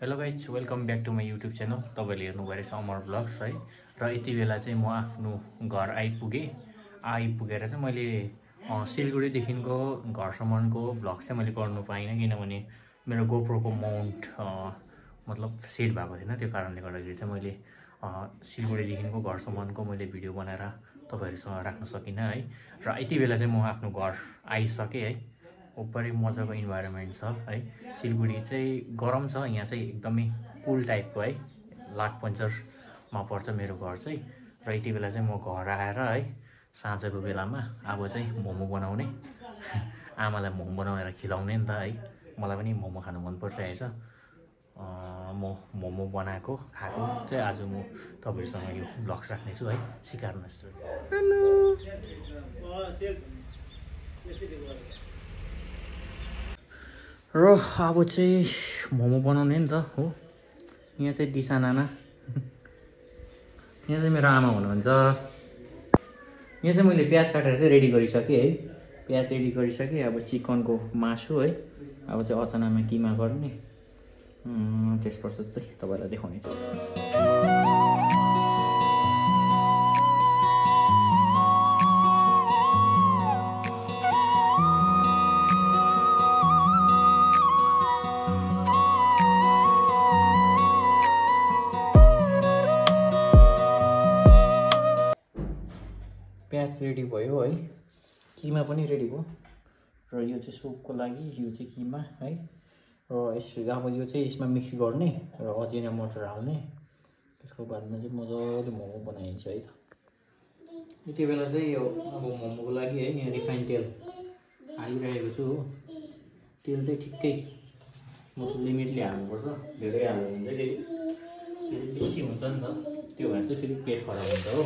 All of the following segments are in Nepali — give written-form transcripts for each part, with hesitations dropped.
Hello guys, welcome back to my YouTube channel. तपाईँले हेर्नु भएर समर ब्लग्स है। र यति बेला चाहिँ म आफ्नो घर आइपुगेर चाहिँ मैले सिलगढीदेखिको घरसम्मको भ्लग्स चाहिँ मैले गर्नु पाइनँ, किनभने मेरो गोप्रोको माउन्ट मतलब सेट भएको थिएन। त्यो कारणले गर्दाखेरि चाहिँ मैले सिलगढीदेखिको घरसम्मको मैले भिडियो बनाएर तपाईँहरूसँग राख्न सकिनँ है। र यति बेला चाहिँ म आफ्नो घर आइसकेँ है। उपरै मजाको इन्भाइरोमेन्ट छ है। सिलगढी चाहिँ गरम छ, यहाँ चाहिँ एकदमै कुल टाइपको है। लाठपन्चरमा पर्छ मेरो घर चाहिँ। र यति बेला चाहिँ म घर आएर है साँझको बेलामा अब चाहिँ मोमो बनाउने आमालाई मोमो बनाएर खिलाउने नि त है। मलाई पनि मोमो खानु मन परिरहेछ। म मोमो खाएको चाहिँ आज म तपाईँहरूसँग यो भ्लग्स राख्नेछु है। सिकार्नुहोस्। र अब चाहिँ मोमो बनाउने नि त हो। यहाँ चाहिँ दिशा नाना, यहाँ चाहिँ मेरो आमा हुनुहुन्छ। यहाँ चाहिँ मैले प्याज काटेर चाहिँ रेडी गरिसकेँ है। प्याज रेडी गरिसकेँ। अब चिकनको मासु है। अब चाहिँ अचानकमा किमा गर्ने, त्यसपछि चाहिँ तपाईँलाई देखाउने छु। प्याज रेडी भयो है, किमा पनि रेडी भयो। र यो चाहिँ सुपको लागि, यो चाहिँ किमा है। र अब यो चाहिँ यसमा मिक्स गर्ने र अजिना मटर हाल्ने। त्यसको बादमा चाहिँ मजाले मोमो बनाइन्छ है त। यति बेला चाहिँ यो अब मोमोको लागि है, यहाँ रिफाइन तेल हालिरहेको छु हो। तेल चाहिँ ठिक्कै मतलब लिमिटले हाल्नुपर्छ। धेरै हाल्नु हुन्छ फेरि बेसी हुन्छ नि त, त्यो भएर चाहिँ फेरि पेट खराब हुन्छ हो।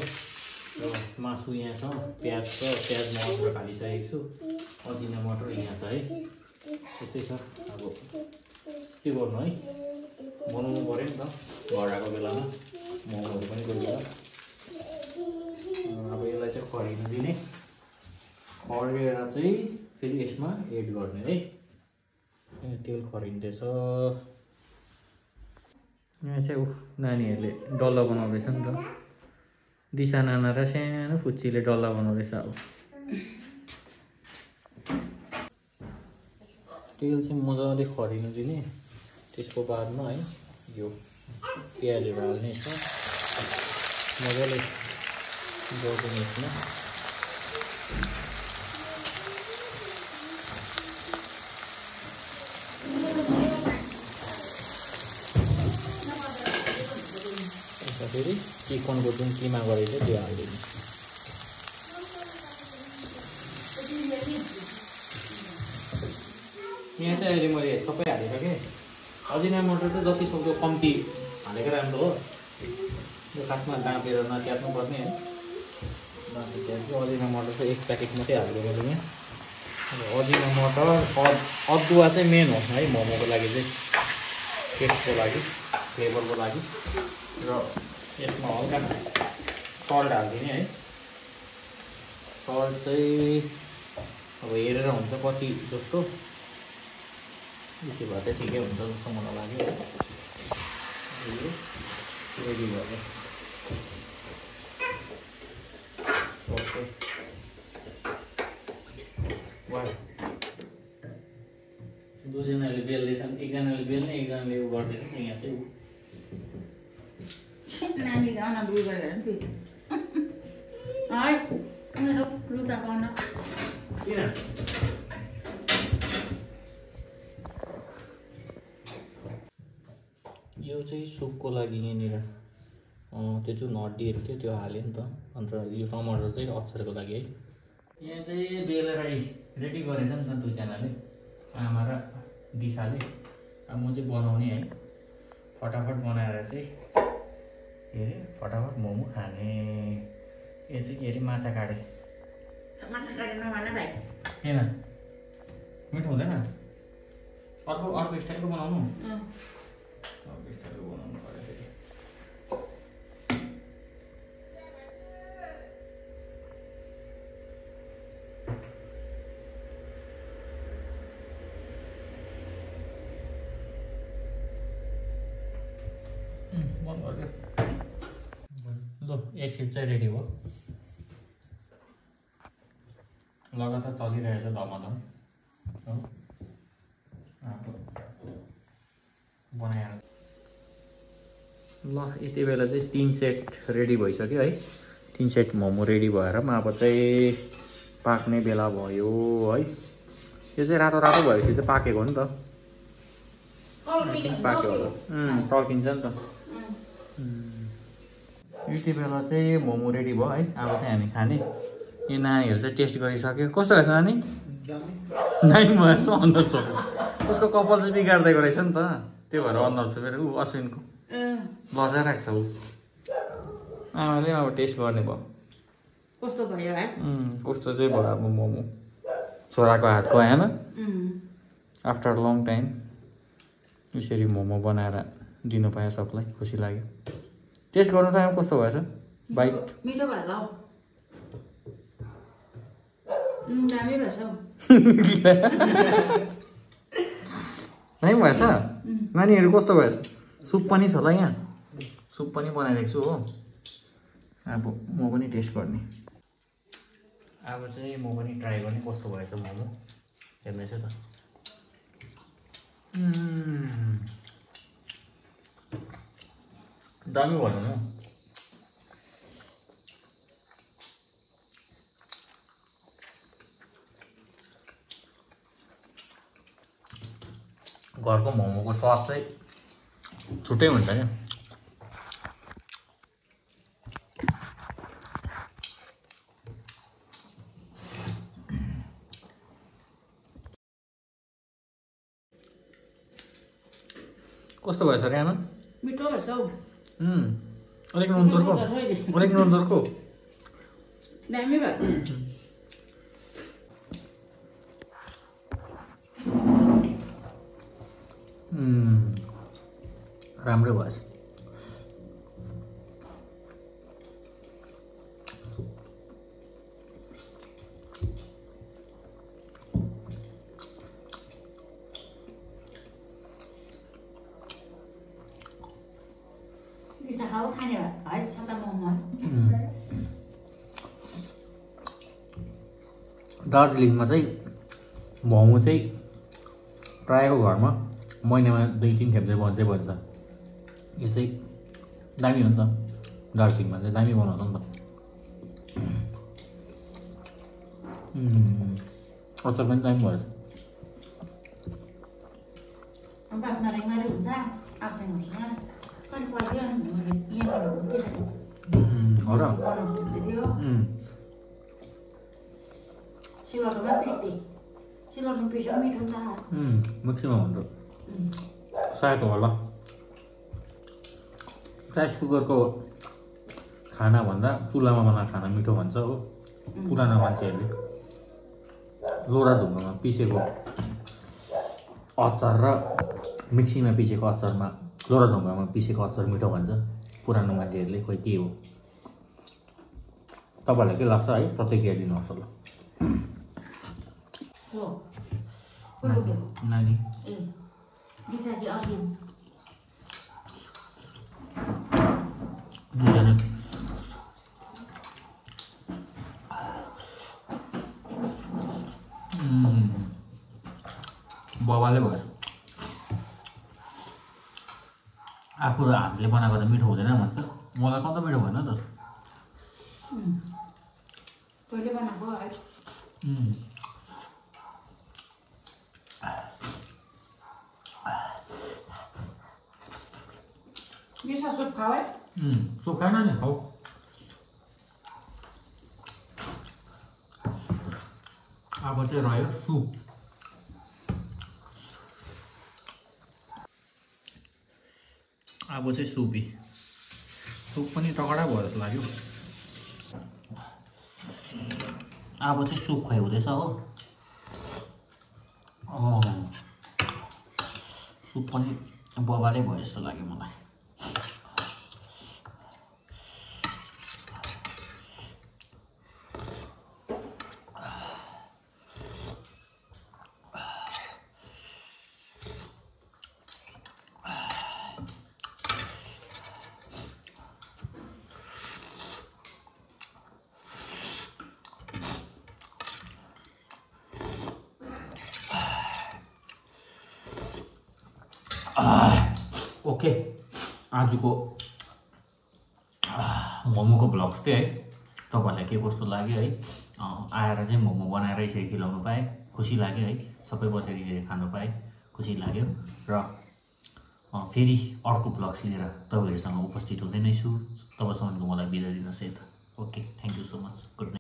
र मासु यहाँ छ, प्याज छ, प्याज म अदरक हालिसकेको छु, अजिना मटर यहाँ छ है। त्यस्तै छ। अब के गर्नु है, बनाउनु पऱ्यो नि त घर आएको बेलामा, मोमोहरू पनि कोही बेला। अब यसलाई चाहिँ खरिनु दिने, खरेर चाहिँ फेरि यसमा एड गर्ने है। तेल खरिँदैछ। यहाँ चाहिँ नानीहरूले डल्ला बनाउँदैछ नि त। दिशा नाना र सानो फुच्चीले डल्ला बनाउँदैछ। अब तेल चाहिँ मजाले खरिनु दिने। त्यसको बादमा है यो प्याजहरू हाल्ने छ, मजाले गरिदिने यसमा। फेरि चिकनको जुन किमा गरेको थियो त्यो हालिदिनु। यहाँ चाहिँ अहिले मैले सबै हालिसकेँ। अजिना मटर चाहिँ जति सक्दो कम्ती हालेको राम्रो हो। यो खासमा डाँपेर नच्याप्नु पर्ने है। डाँपेर अजिना मटर चाहिँ एक प्याकेट मात्रै हालिदिएको छु यहाँ। अजिना मटर, अदुवा चाहिँ मेन हो है मोमोको लागि चाहिँ, टेस्टको लागि, फ्लेभरको लागि। र यसमा हल्का सल्ट हालिदिने है। सल्ट चाहिँ अब हेरेर हुन्छ कति जस्तो, यति भए चाहिँ ठिकै हुन्छ जस्तो मलाई लाग्यो। रेडी भयो। ओके, दुईजनाले बेल्दैछन्, एकजनाले बेल्ने एकजनाले उयो गर्दैछ। यहाँ चाहिँ नानी गाउन बुझ गरेर नि है मेरो लुगा गाउन किन यो चाहिँ सुपको लागि यहाँनिर त्यो जुन हड्डीहरू थियो त्यो हाल्यो नि त। अन्त यो टमाटर चाहिँ अचारको लागि है। यहाँ चाहिँ बेलेर रेडी गरेछ नि त दुईजनाले, आमा र दिशाले। अब म चाहिँ बनाउने है, फटाफट बनाएर चाहिँ के अरे फटाफट मोमो खाने। यो चाहिँ के अरे माछा काटे नभन भाइ। किन मिठो हुँदैन? अर्को स्टाइलको बनाउनु, अर्को स्टाइलको बनाउनु पऱ्यो फेरि। मन गर्यो ल एक सिफ्ट चाहिँ रेडी भयो लगातार चलिरहेछ धमाधम हो बनाएर ल यति बेला चाहिँ 3 सेट रेडी भइसक्यो है 3 सेट मोमो रेडी भएर अब चाहिँ पाक्ने बेला भयो है यो चाहिँ रातो रातो भएपछि चाहिँ पाकेको हो नि त पाक्यो होला टल्किन्छ नि त यति बेला चाहिँ मोमो रेडी भयो है अब चाहिँ हामी खाने यो नानीहरू चाहिँ टेस्ट गरिसक्यो कस्तो भएछ नानी दामी भएछ अनुहार छोपेर उसको कपाल चाहिँ बिगारिदिएको रहेछ नि त त्यो भएर अनुहार छोपेर ऊ अश्विनको लजाइरहेको छ ऊ आमाले अब टेस्ट गर्ने भयो कस्तो भयो है कस्तो चाहिँ भयो अब मोमो छोराको हातको आएन आफ्टर लङ टाइम यसरी मोमो बनाएर दिनु पाएँ सबलाई खुसी लाग्यो टेस्ट गर्नु चाहिँ कस्तो भएछ बाइट मिठो भएछ हौ दामी भएछ हौ दामी भएछ नानीहरू कस्तो भएछ सुप पनि छ होला यहाँ सुप पनि बनाइदिएको छु हो अब म पनि टेस्ट गर्ने अब चाहिँ म पनि ट्राई गर्ने कस्तो भएछ मोमो हेर्दैछ त दामी भनौँ न घरको मोमोको स्वाद चाहिँ छुट्टै हुन्छ क्या कस्तो भएछ रे आमा मिठो भएछ हौ अलिक नुन चर्को अलिक नुन चर्को दामी भयो राम्रो भएछ दिसा खाऊ खाने है सता मोमो दार्जिलिङमा चाहिँ मोमो चाहिँ प्रायःको घरमा महिनामा 2-3 खेप चाहिँ बन्छै बन्छ यो चाहिँ दामी हो नि त दार्जिलिङमा चाहिँ दामी बनाउँछ नि त अचार पनि दामी भएछ मिक्सीमा हुन्छ सायद होला राइस कुकरको खानाभन्दा चुल्हामा बनाएको खाना मिठो भन्छ हो पुरानो मान्छेहरूले लोरा ढुङ्गामा पिसेको अचार र मिक्सीमा पिसेको अचारमा लोरा ढुङ्गामा पिसेको अचार मिठो भन्छ पुरानो मान्छेहरूले खोइ के हो तपाईँहरूलाई के लाग्छ है प्रतिक्रिया दिनुहोस् होला नानी बाबाले भयो आफू हातले बनाएको त मिठो हुँदैन भन्छ मलाई कता मिठो भएन त तैँले बनाएको है ये सूप खाओ है सूप खाना नहीं खाओ अब चाहिँ रह्यो सुप अब चाहिँ सुपी सुप पनि तगडा भयो जस्तो लाग्यो अब चाहिँ सुप खुवाइ हुँदैछ हो सुप पनि बबाले भयो जस्तो लाग्यो मलाई ओके, आजको मोमोको भ्लग्स चाहिँ है तपाईँहरूलाई के कस्तो लाग्यो है, आएर चाहिँ मोमो बनाएर यसरी खिलाउनु पाएँ, खुसी लाग्यो है। सबै बसेर यसरी खानु पाएँ, खुसी लाग्यो। र फेरि अर्को भ्लग्स लिएर तपाईँहरूसँग उपस्थित हुँदै नै छु। तबसम्मको मलाई बिदा दिनुहोस् है त। Okay, thank you so much, good night.